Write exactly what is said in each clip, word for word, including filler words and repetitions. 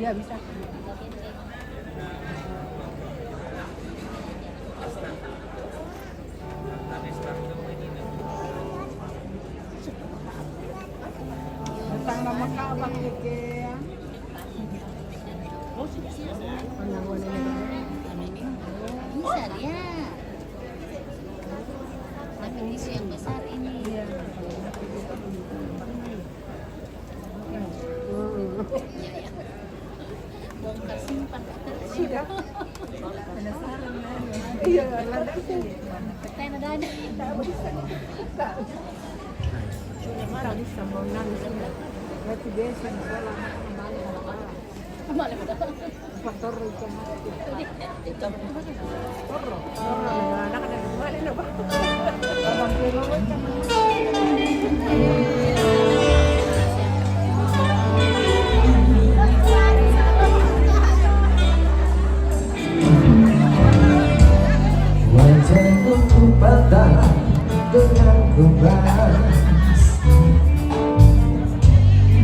Ya, bisa. Datang nama Kak Bang Ege, ya. Bisa dia. Tapi isi yang besar ini. Iya. Iya, iya. Bongkar simpan. Sudah. Penasaran, kan? Iya, ada sih. Kita yang ada-ada. Sudah marah, bisa mau nangis, sudah. Berarti dia sudah sekolah, makan malam, malam. Malam. Faktor rencana. Wajahmu patah dengan kembang.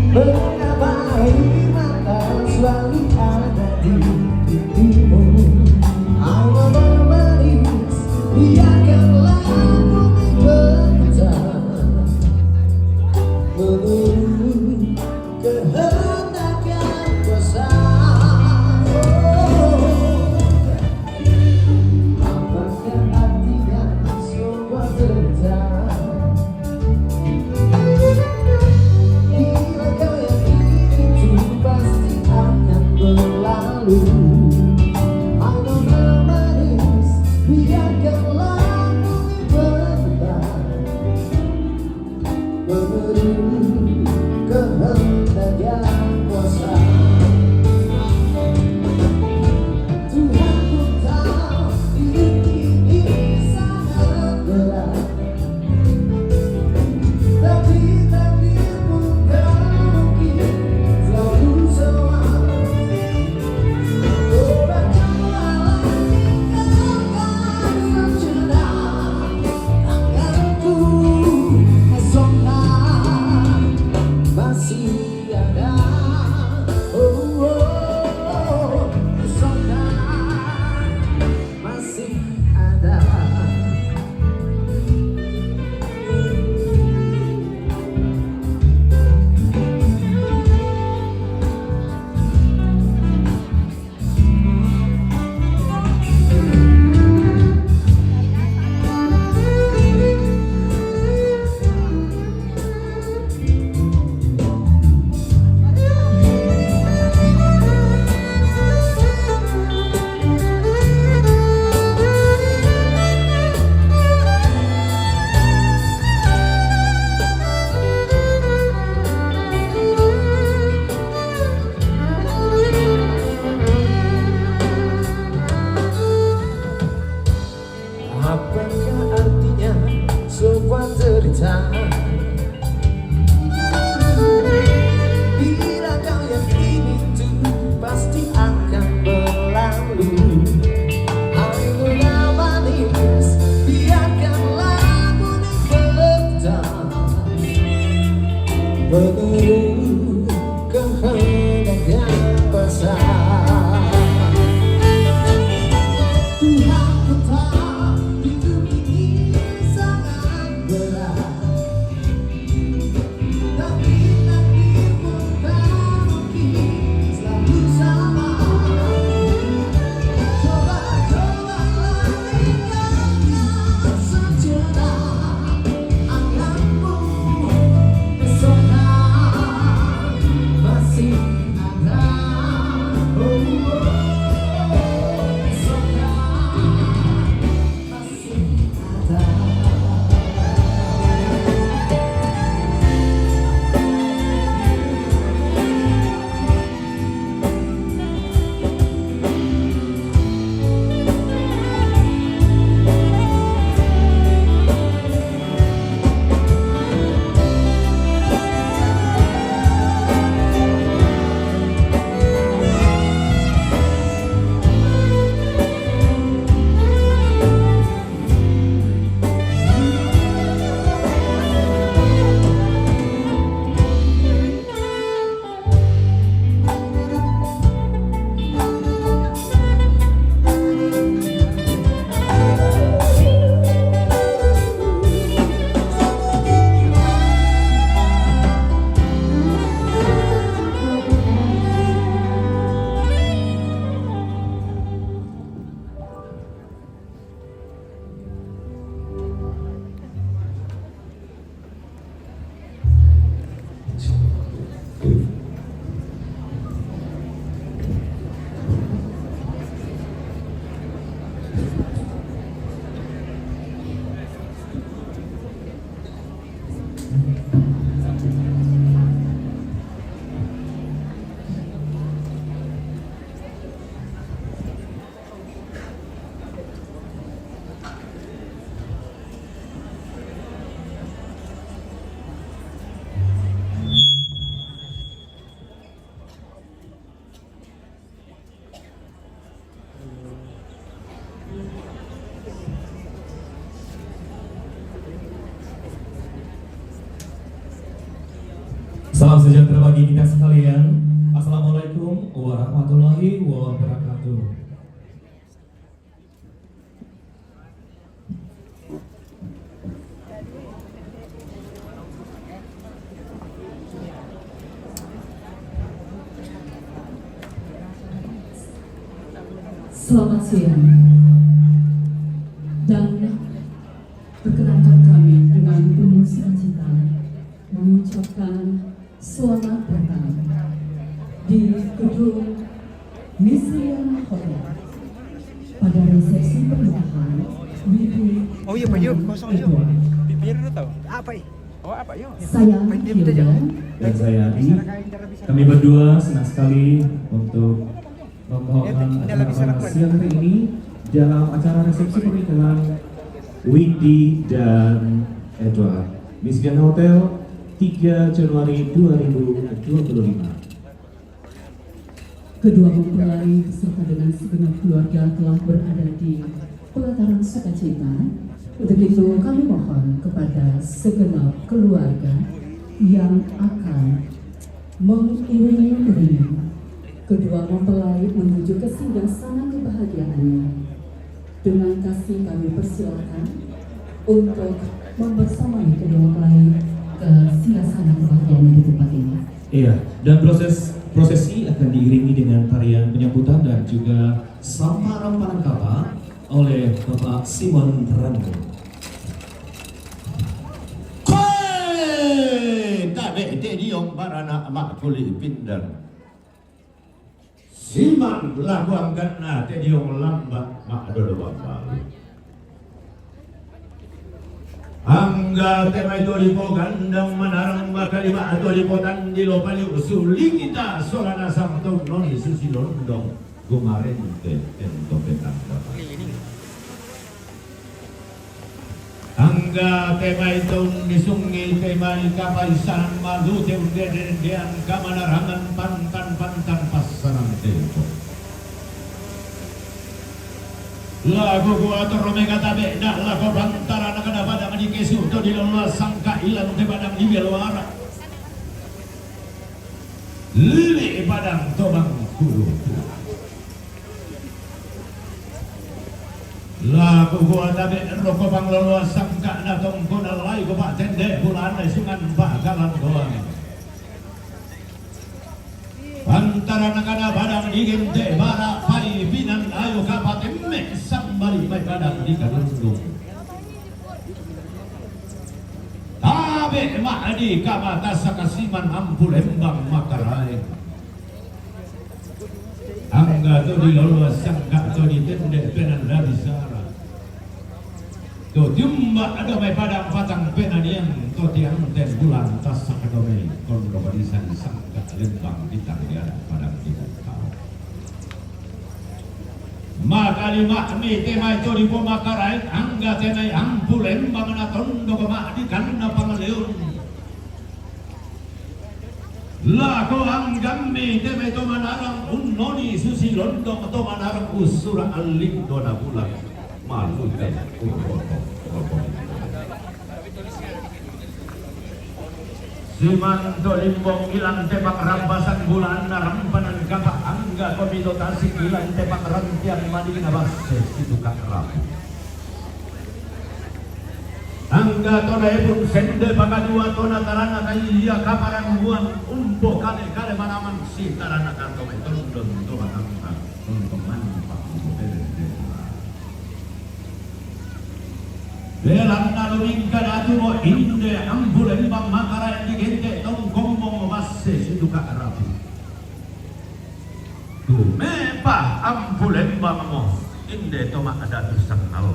Mengapa air mata selalu ada di pipimu? Air mata manis, biarkanlah bumi berputar menurut kehendak yang kuasa. Apakah artinya semua cerita? Bila kau yakin itu pasti akan berlalu. Air mata manis, biarkanlah bumi berputar menurut kehendak yang kuasa. Tuhan pun tahu hidup ini sangat berat. Tapi takdir pun tak mungkin selalu sama. Coba, cobalah tinggalkan sejenak tanganku, esoknya masih ada. Oh, oh, oh, esoknya masih ada. Apakah artinya sebuah cerita? Bila kau yakin itu pasti akan berlalu. Air mata manis, biarkanlah bumi berputar menurut kehendak yang kuasa. Tuhan pun tahu hidup ini sangat berat. Tapi takdir pun tak mungkin selalu sama. Coba, cobalah tinggalkan sejenak anganmu. Pesona Salam sejahtera bagi kita sekalian. Assalamualaikum warahmatullahi wabarakatuh. Selamat siang. Dan perkenankan kami dengan penuh sukacita mengucapkan selamat datang di gedung Misrian Hotel pada resepsi pernikahan Widi Oh iya, Pak, yuk, kosong, yuk. Edward. Bibir lu tahu? Apa, eh? Oh, apa, yuk? Saya Main game aja. Hilda. Dan saya Adi. Kami berdua senang sekali untuk membawakan Ini lagi acara sarapan. Siang hari ini dalam acara resepsi pernikahan Windy dan Edward. Misrian Hotel, tiga Januari dua ribu dua puluh lima. Kedua mempelai beserta dengan segenap keluarga telah berada di pelataran sukacita. Untuk itu kami mohon kepada segenap keluarga yang akan mengiring-iringi kedua mempelai menuju ke singgasana kebahagiaannya. Dengan kasih kami persilakan untuk membersamai kedua mempelai ke singgasana kebahagiaannya di tempat ini. Iya, dan proses prosesi akan diiringi dengan tarian penyambutan dan juga samparan panangkapa oleh Bapak Simon Ranu. Koe tabe te diong baranak mak kuli pindan. Siman laku angkatna te diong lambak mak dodo bambalu. Angga te mai to dipo gandang manarang maka lima ato dipo tandi lo pali usuli kita sola nasang to noni susi londong gumarente ento petang dapat. Angga te mai to ni sungi te mai kapaisanan malu te unde dendean kamanarangan pantan pantan passanan tempo. Lagu kuator mega tabe dak lako bantara nakada padang di kesu to di lola sangka ilang te padang di beloara. Lili padang tobang kudu. Laku gua tabe roko pangloloa sangka na tongko na lai ko pak tende bulan na sungan bakalan doang. Antara nakana badang digente bara pai pinan ayo kapatemme sambali mai badang di kalundung. Tabe ma'di kamatasa kasiman ampu lembang makaraeng. Angga to di lolo sangka to di tende penanda bisara. To tiumba ada mai padang patang penanian to tiang ten bulan tasak ada mai kondo padisan sangka lembang bintang di anak padang di kau. Maka lima mi temai to di pomakarai angga temai ampu lembang na tondo kema'di kanna pangaleon. Lako anggammi temai to manarang unnoni susi londong to manarang usura allindo na bulan malu te uroto roto. Simanto limbong ilang tepak rampasan bulan na rampanan kapa angga komito tasik ilang tepak rantian madina basse situkak rapu. Angga tona epun sende pakadua tona tarana kaiya kaparan buang umpo kale kale manaman si tarana kantome tondon tona kanta tondon manpa umpo kale dela. Belanna lumingka datu mo inde ampu lembang makaraen digente tong kombong mo basse situkak rapu. Tumepa ampu lembang mo inde to ma'datu sannal.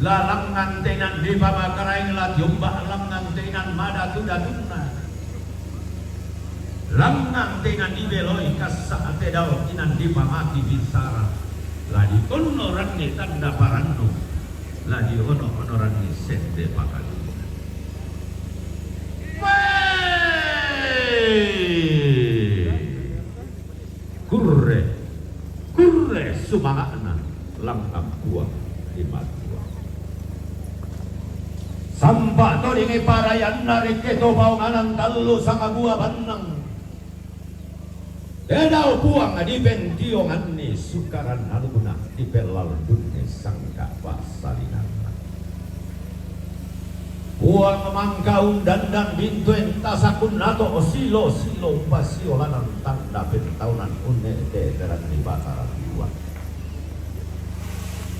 Lalangngan teinan dipamakarai lati umba langngan teinan madatu-datunna. Langngan teinan dibeloi kassa ate dao inan dipamaki bisara. Ladi onno ranni tanda parannu. Ladi ono ono ranni sende pakaduna. Wee! Kurre, kurre sumanga'na langngan puang di matua. Tampa' todingi parayanna rekke to paonganan tallu sanga bua bannang. Tedao puang dipentionganni sukaran alukna dipellalunni sangka passalinanna. Puang mangka undandang bintoen tasakkunnato silo-silo umpasiolanan tanda pentaunan unne'te teranni Batara Puang.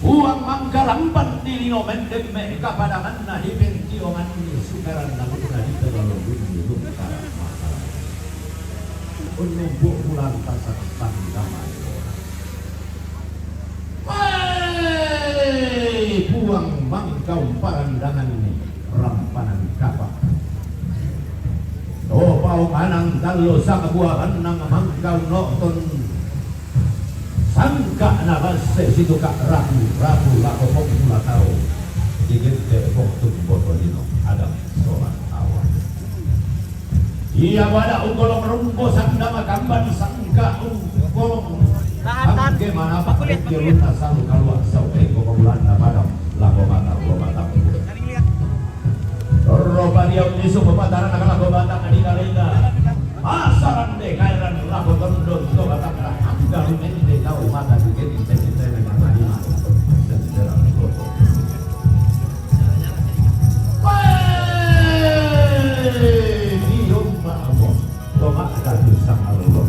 Puang mangka lampan di lino mendemme kapadanganna dipentionganni sukaran alukna dipellalunni lungka masalah. Unnumpu bulan tasakkang damai. Wai! Puang mangka umparandanganni rampanan kapa. To paonganan tallu sanga bua bannang mangka unno'ton sangka'na basse situka' rapu-rapu lako pong pula tau digette' poktung boto lino adang sola awa. Ia pada ungkolong rumpo sanda makamban sangka ungkolong angke manapa ringki lunna salu kalua' sau eko pabulanna padang lako batang lo batang. Torro padiau nisu pepataran lako batang di kalenda. Pasarande kairan lako tondon to batang angga rumende kau mata di kedi tedi tene mata lima. Sendera koto. Wee! Diomba amo. Toma kadu sangallo.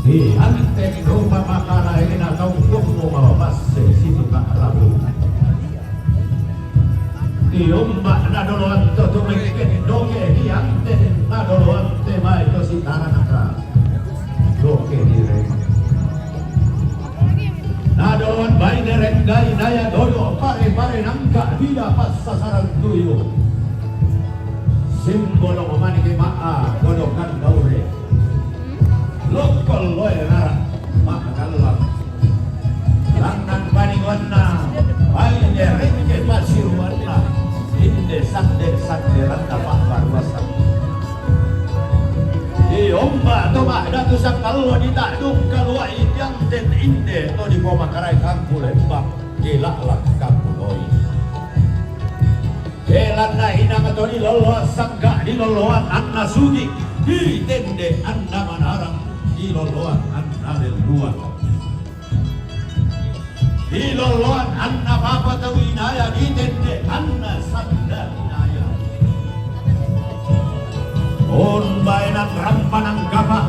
Di anten rumah makara ini na tau kumu mau basse situka' rabu. Diomba nadoloan to tumekken doke di anten nadoloan te mai to sitaranaka. Doke di rema. Nadoloan baine renggai naya dodo pare-pare nangka dida passasaran tuyu. Simbolo mamanike ma'a dodokan daure. Lokkol loe rara ma'kallang. Langngan paningoanna baine rengke pasiruanna inde sande-sande randa pa'baruasan. Diomba to ma'datu sangallo dita'dung kalua'i dianten inde to dipomakarai kampu lembang dila'lak kampu loi. Belanna inang to dilolloan sangka dilolloan anna sugi ditende anna manarang dilolloan anna lelluang. Dilolloan anna papa tau inaya ditende anna sanda inaya. Umbaenan rampanan kapa.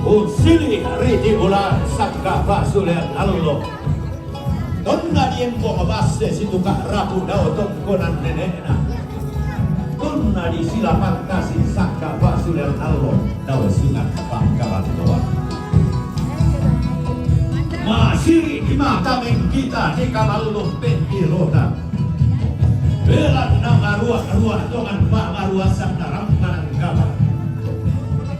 Unsili riti bulan sangka pasulean allo. Tonna diembong basse situka' rapu dao tongkonan nene'na. Tonna disilapang kasi sangka pasulean allo dao sungan pangkalandoan. Masiri' mata mengkita dikamallung pengkirota. Belanna marua-rua tongan pa'baruasanna rampanan kapa.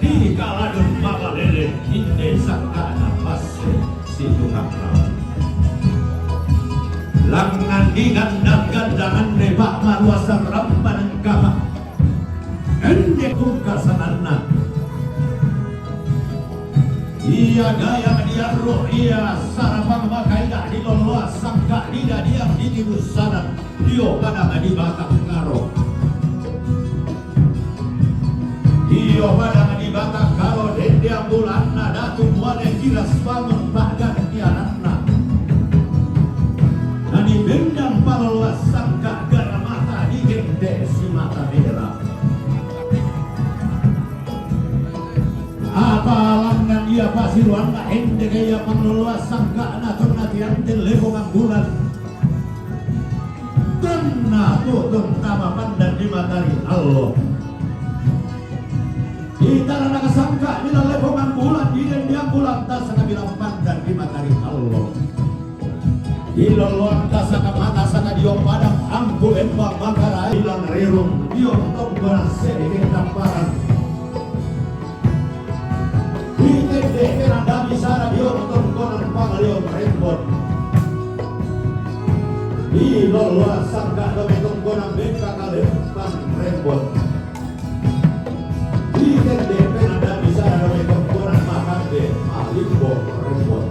Dikaladun mabalele inde sangka'na basse. Situka' rabu. Langngan digandang-gandangan reba' maruasan rampanan kapa. Ende kungka sananna. Ia gaya diarro ia sarapang makaida dilolloa sangka didadiang ditibussanan. Dio pada di Batang Karo. Dio pada di Batang Karo, dendeang bulanna datu muane kiras bangun pa'gantiananna. Nani bendang paloloas sangka gara mata digente simata merah. Apa langngan ia pasiruanna endeka ia pangloloas sangka'na tonna tianten lepongan bulan. Tonna tu'tun tama pandan di matari allo. Di tana nakasangka bilang lepongan bulan, di dendeang bulan tasaka bilang pandan di matari allo. Di lolloan tasaka mata saka dio padang ampu lembang mangkarai bilang rerung dio tongkonan sedikit tamparan. Ditende penanda bisara dio tongkonan pangalion rembon. Di lolloan sangka doke tongkonan bengka kalempang rembon. Ditende penanda bisara doke tongkonan makande malimbo rembon.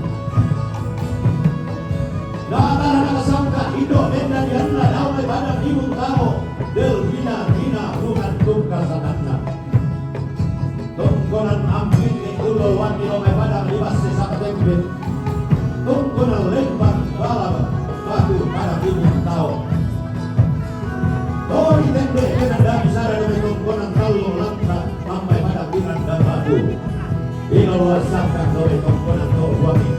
Datara nakasangka indo Tao, del gina-gina, bukan tungka sananna. Tongkonan amping ni ulo wati lo mai padang di basse sapa tembe. Tongkonan lembang balap batu pada timun tao. Tori tembe kena dami sara demi tongkonan tallo langka mampai pada piran dan batu. Ilo luar sangka demi tongkonan to buami.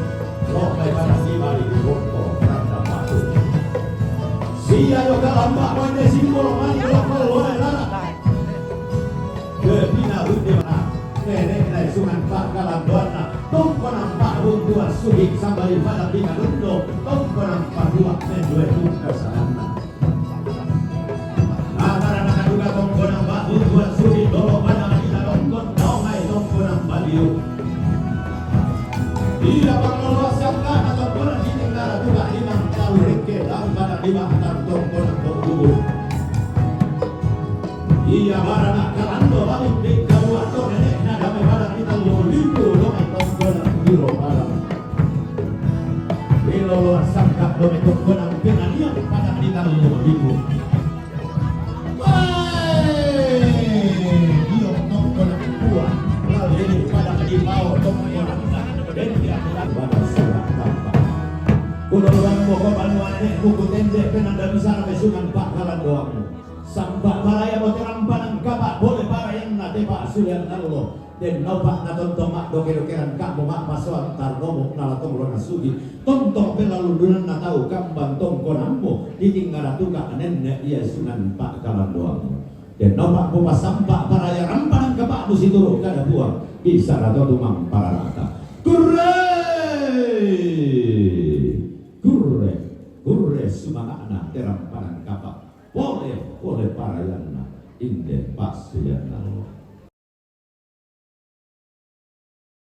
Lo mai pada sibali di bongko randa batu. Sia yo kalamba mane simbol mani lo lo lara. Kepina hunde mana. Nenek nai sungan pak kalambuanna. Tongkonan pak runtuan sugi sambali pada pina lundo. Tongkonan pak dua mendue tungka sananna. Anak-anak juga tongkonan pak runtuan sugi dolo pada kita tongkon daungai tongkonan baliu. Ida pangoloas sangkana tongkonan di tinggal juga imang tahu rengke dalam pada lima anak tongkonan tongkonan. Iya barana kalando balik di kalua to nenek na dame pada kita lo lipu lo mai tongkonan biro pada. Bilo lo sangka lo mai tongkonan penanian pada kita lo lipu. Woi, iyo tongkonan kuat. Lalu jadi pada di bawah tongkonan. Dan dia pada surat tampak. Kulo orang mau ke banua nenek buku tende penanda bisa mesungan pak kalandoangmu. Sampak baraya mo terampanan kapak boleh barayanna tepak sulian nallo. Den naupak na tontong mak doke-dokeran kak mo mak pasoan tarnomo na latong lo na sugi. Tontong pelalu dunan na tau kambang tongkonammo ditinggala tukak nenne iya sunan pak kalandoammo. Den naupak mo pasampak baraya rampanan kapakmu situru kada buang. Bisa na to tumang pararata. Kurre! Kurre! Kurre sumangakna terampanan kapak. Pole, pole parayanna, inde pasuyanna.